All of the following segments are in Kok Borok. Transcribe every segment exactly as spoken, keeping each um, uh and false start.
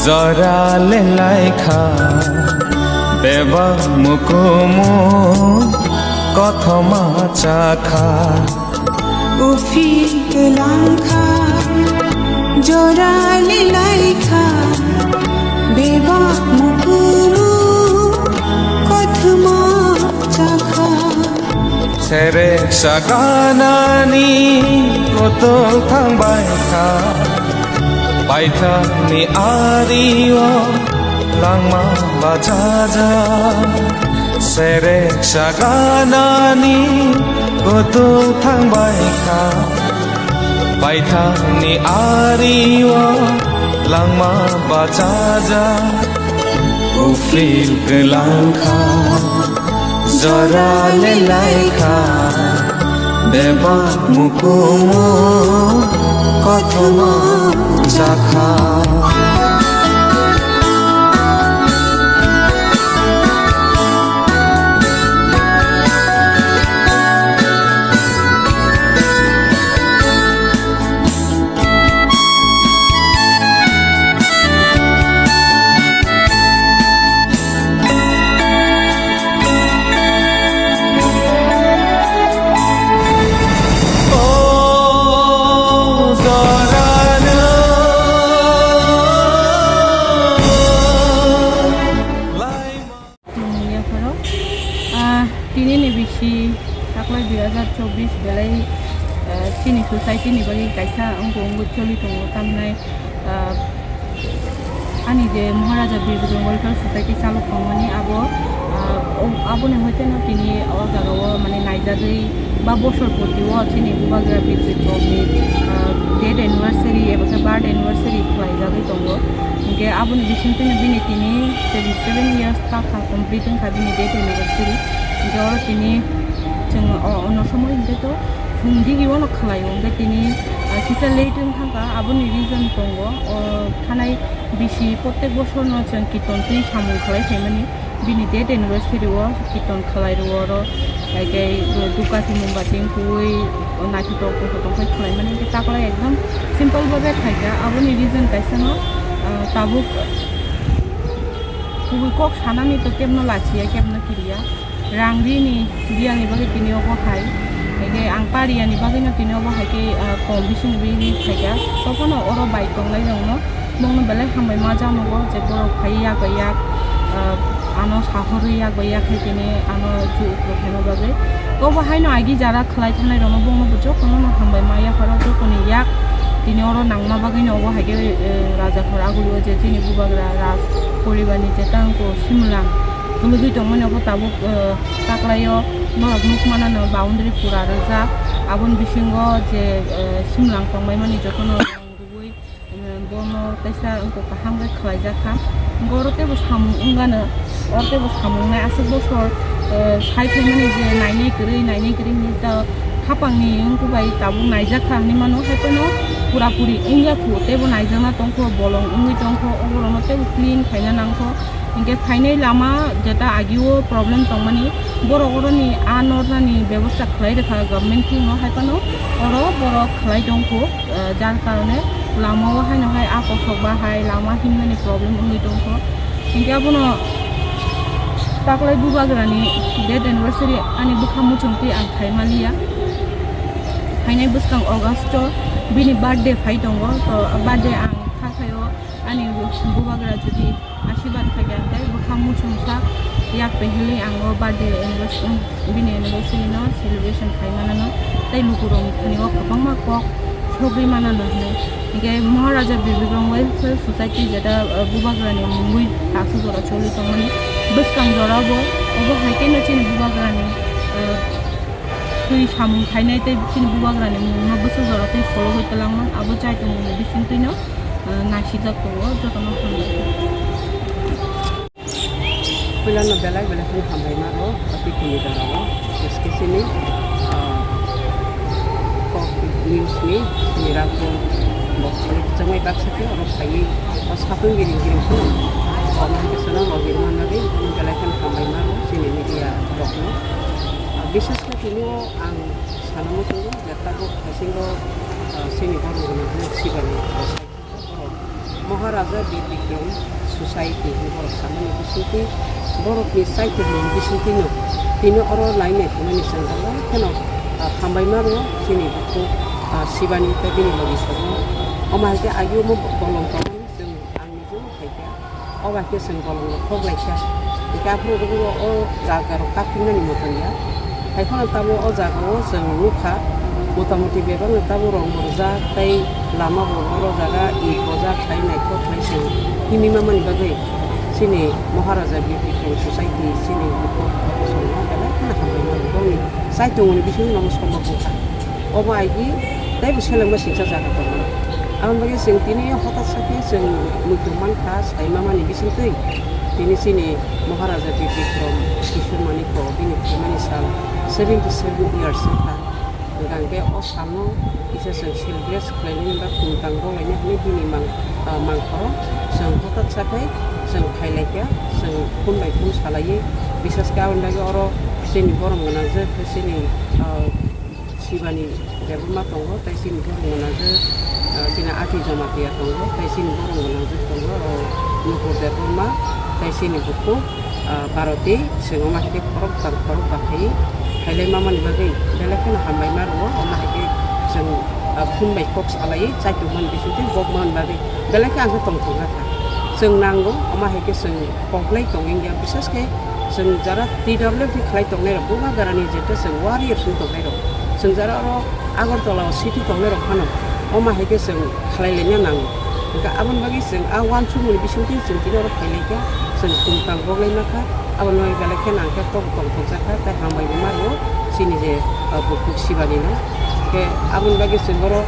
Jora le laikha, bebak mukumu kothoma chakha. Ufi langkha, jora le laikha, bebak mukumu kothoma chakha. Serek saganani kotor thangbai kha, paithakni ario langma bachaja. Serek saganani kotor thangbai kha, paithakni ario langma bachaja. Ufi langkha, jora le laikha, bebak mukumu kothoma chakha. Tini yapharo, ah, tini ni bisi taklai dui hazar chobbish belai, ah, chini society ni bagwi kaisa wngkuk wngwi choli tongo, tamhinai, ah, ani je Maharaja Bir Bikram Welfare Society chalok tongmani abo, ah, o-, aboni hoiteno tini o jaga o mane naijagwi ba bosor poti o chini bubagra Bir Bikram ni, ah, death anniversary eba khe birth anniversary khlaijagwi tongo. Hinkhe aboni bisingtwi bini tini seventy seven years. Kakha complete wngkha bini death anniversary. Hinkhe oro tini chwng o, ono somoi hinkhe to phung digi ono khlaio, hinkhe tini, ah, kisa late wngkha, aboni reason tongo. O thanai bisi protek bosorno chwng kirton twi samung khlai phaimani, bini death anniversary o kirton khlai rwo oro, hinkhe duka twi mombati wngkui naithotok tongthok tongthok khlaimani, hinkhe taklai ekdom simple babe khaikha. Aboni reason kaisano, ah, tabuk Kubui kok sanani to kebno lachiya, kebno kiriya. Rang rini biyangni bagwi tini obo hai. Haikhe ang pariyani bagwino tini obo haikhe, ah, kom bisingni bagwi khaikha. Tophano oro bai tongnai rokno bongno belai hambai ma janogo je borok phai yak bai yak, ah, ano sahorwi yak bai yak hai tini ano ju-, uklo khaima bagwi. Obo haino agi jara khlai thangnai rokno bongno bo jotono no hambai ma yapharo jotoni yak tini oro nangma bagwino obo haikhe, eh, Rajakhor agulio je chini bubagra Raj poribarni je tangko Simlang kwlwgwi tongmani obo tabuk, eh, taklaio norok nukmanano boundary pura rijak aboni bisingo je, eh, Simlang tongbaimani jotono rwui, eh, bono teisa wngkha kaham khe khlaijak kha. Hwnkhe oro teibo samung wngano, oro teibo samung wngnai aswk bosor, eh, sai phaimani je nainai kwrwi, nainai kwrwi hinwi ta hapangni wngkha bai tabuk naijak kha hinwi mano, hai phano pura puri wngya khu, teibo naijakna tongkho, bolong wngwi tongkho, oborokno teibo clean khaina nangkho. Hinkhe phainai lama jeta agio problem tongmani, borok oroni a nornani bebosta khlai rwkha government thwino, hai phano oro borok khlai tongkho. Eh, jar karone lama o haino hai a kothok ba hai lama himnani problem wngwi tongkho. Hinkhe abono taklai bubagrani death anniversary ani bwkha muchungtwi ang khai maliya. Phainai bwskang August o bini birthday phai tongo, to birthday ang kha khaio ani bubagra jodi asirwad khaikha, tei bwkha muchungsa yak pehilwi ang o birthday anniversary, bini anniversary no celebration khai manano, tei lukurokni thani o kwbangma kok sogwi manano hinwi. Hinkhe Maharaja Bir Bikram Welfare Society jeta, uh, bubagrani mungwi taksa jora choli tongmani bwskang jora bo, obo hai kheno chini bubagrani, uh, twi samung khainai tei chini bubagrani mungno bwswk jora twi phologwi twlangma abo chai tongmani bisingtwino, uh, naisijak tongo jotono hambai. Puilano belai belai kheno hambai ma rwo, o twi kuni jorao, S K C ni, ah, kok news ni, chini Rakhong bo khali chongmai baksa khe oro phaiwi o satung giri giri phano, o mai khe sono logirma nagwi belai kheno hambai ma rwo chini media rokno. Ah, bishes khe tini o ang sana muchungo je tabuk haisingo, ah, chini borok rokni bwswk sibani. Borok Maharaja Bir Bikram Society hinwi borok samani bisingtwi, borokni chaitumani bisingtwino tini oro lainai thangmani chwng belai kheno, ah, hambai mano chini bukhuk, ah, Shivani tei bini logisongo. Omo hai khe agiomo bolong tongmani chwng ang nijino khaikha. Obo hai khe chwng bolongno khoklaikha. Hwnkhe aphuru rwgwio o jagarok kaphingnani motom ya. Hai phano tabuk o jagao chwng nukha, motamoti bebakno tabuk rwng bo rwjak tei lama bo oro jaga it bojak khlai naithok khlai chwng himwi mamani bagwi chini Maharaja Bir Bikram Society chini bukhuk kosom no belai kheno hambai mano. Bongni chaitongmani bisingtwi no somok wngkha. Obo aigi teibo selengma singsa jaga tongo. Aboni bagwi chwng tini hothat sakhe chwng muitu mankha, sai mamani bisingtwi tini chini Maharaja Bir Bikram Kishore Manikya bini thwimani sal seventy seven years wngkha. Hwnkhe o salno kisa chwng celebrate khlainani ba khumtang bolaina hwnwi bini mang, ah, mangkhoro chwng hothat sakhai chwng phailaikha, chwng khum bai khum salaiwi, bisas khe aboni bagwi oro chini borom gwnangjwk khe chini, ah, Shivani Debbarma tongo, tei chini borok gwnangjwk, ah, chini Ati Jamatia tongo, tei chini borok gwnangjwk tongo, o Nupur Debbarma, tei chini bukhuk, ah, Bharati, chwng omo hai khe khorok bwtang khorok bwkhai khailai mamani bagwi belai kheno hambai ma rwo, omo hai khe chwng, ah, khum bai kok salai chaitukmani bisingtwi bokmani bagwi belai khe ang khe tongthokjakha. Chwng nango, omo hai khe chwng koklai tong wngya, bisas khe chwng jara T W F ni khlai tongnai rok, Bubagrani je ta chwng warriors wng tongnai rok, chwng jara oro Agartala o city tongnai rok phano omo hai khe chwng khlai laina nango. Hwnkhe aboni bagwi chwng a uansukmani bisingtwi chwng tini oro phai laikha, chwng khum tang boklai makha, aboni bagwi belai khe nang khe tok tongthokjakha tei hambai rwma rwo chini je, uh, bukhuk Shivani no. Hwnkhe aboni bagwi chwng oro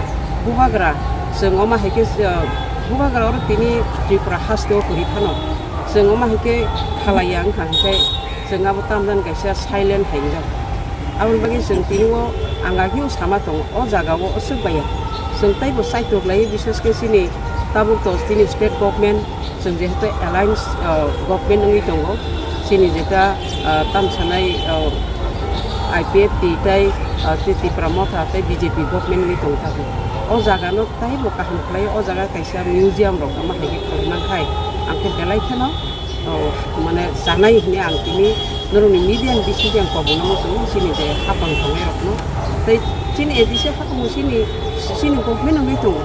Bubagra, chwng omo hai khe, uh, Bubagra oro tini Tripura haste o kwrwi phano. Chwng omo hai khe khalaiya wngkha, hwnkhe chwng abo tamjani kaisa silent hai wngjak. Aboni bagwi chwng tini o ang agio sama tongo, o jaga o aswk baiya. Chwng teibo saitok lai, bisas khe chini tabuk to chini state government, chwng jehetu alliance, ah, government wngwi tongo, chini jeta, ah, tamsanai, ah, I P F T tei, ah, Tipra Motha tei B J P government wngwi tongo tabuk. O jaga no teibo kaham khlai, o jaga kaisa museum rok omo hai khe khlai mankhai, ang khe belai kheno, o, mane chanai hwnwi ang tini norokni media ni bisingtwi ang kobongno muchungo, chini je hapang tongnai rokno. Tei chini A D C hapang chini, chini government wngwi tongo,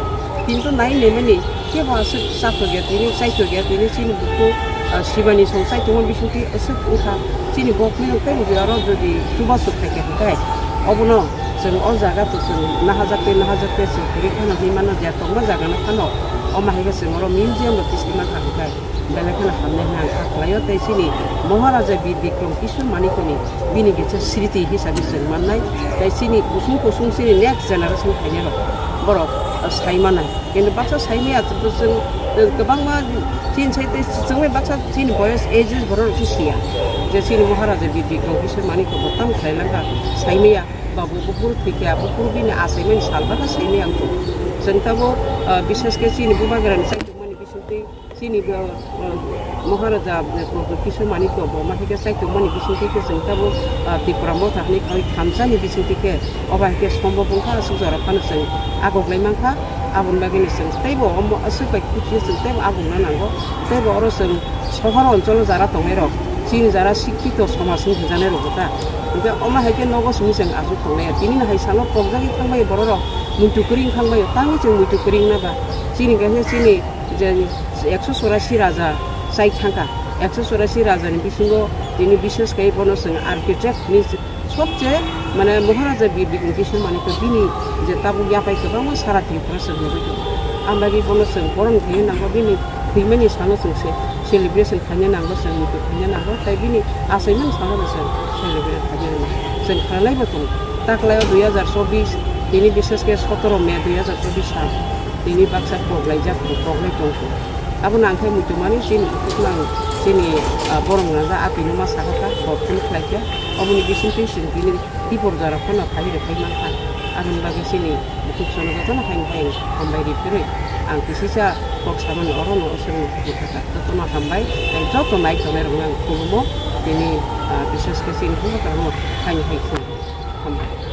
kintu nai naimani kebo aswk chathok ya tini, chaithok ya tini, chini bukhuk, ah, Shivani song chaithokma bisingtwi aswk wngkha, chini government tei oro jodi chubachu khaikha hwnkhe obono chwng o jaga to chwng nahajak tei nahajak tei chwng kwrwi phano hinwi mano je tongma jaga no phano omo hai khe chwng oro museum rok tisima kha hwnkhe belai kheno hamnai hwnwi ang kha khlaio tei chini Maharaja Bir Bikram Kishore Manikyani bini kisa sriti hisabe chwng mannai tei chini kusung kusung chini next generation phainai rok borok sai manai. Kintu baksa saimaya, chwng, eh, kwbangma chini sai tei chwngni baksa chini boyos ages borok rok se siya. Je chini Maharaja Bir Bikram Kishore Manikya bo tamo khlai langkha, saimaya, ba bo buphuru thwikha, buphuru bini achaimani sal bakha saimaya wngkha. Chwng tabuk, ah, bisas khe chini Bubagrani chaitokmani bisingtwi chini bo, ah, Maharaja, eh, Pradyot Kishore Manikya bo ma hai khe chaitokmani bisingtwi khe chwng tabuk, ah, Tipra Motha hinwi khawi thamsani bisingtwi khe obo hai khe sombo wngkha, aswk jora phano chwng agoklai mankha. Aboni bagwino chwng teibo omo aswk bai khuchiyo chwng teibo agungna nango. Teibo oro chwng sohor oncholo jara tongnai rok, chini jara sikhito somaj hinwi hwnjanai rok bo ta. Hwnkhe omo hai khe nogo simi chwng achuk tongnai. Tini no hai salo pokjagwi thangbai borok rok muitu kwrwi wngthangbai, tangwi chwng muitu kwrwi wngna ba. Chini kaisa chini je ekso chorasi raja chai thangkha. Ekso chorasi raja ni bisingo tini bishes khai bono chwng architect hinwi Sobse, mane, Maharaja Bir Bikram Kishore Manikya bini je tabuk yaphai kwbangma sara Tripura se nugwi tongo. Ang bagwi bono chwng borom khaina nango, bini thwimani salo chwng se celebration khaina nango, chwng muitu khaina nango, tei bini achaimani salo bo chwng celebrate khaina nango. Chwng khlaibo tongo. Taklaio dui hazar chobbish, tini bishes khe sotoro May dui hazar chobbish sal, tini baksa koklaijak, koklai tongkha. Abono ang khe muitu mani chini bukhuk nang chini, ah, borok nang atwi no ma sakha kha, kok phano khlai kha. Oboni bisingtwi chwng tini Tipor jora phano phai rw phai mankha. Aboni bagwi chini bukhuk sono jotono haino hai hambai ri phirwi ang kisisa kok samani orono oswrwngno buphakha. Jotono hambai tei joto nai tongnai rokno ang khulumo. Tini, ah, bishes khe chini bubagrano haino hai khum hambai.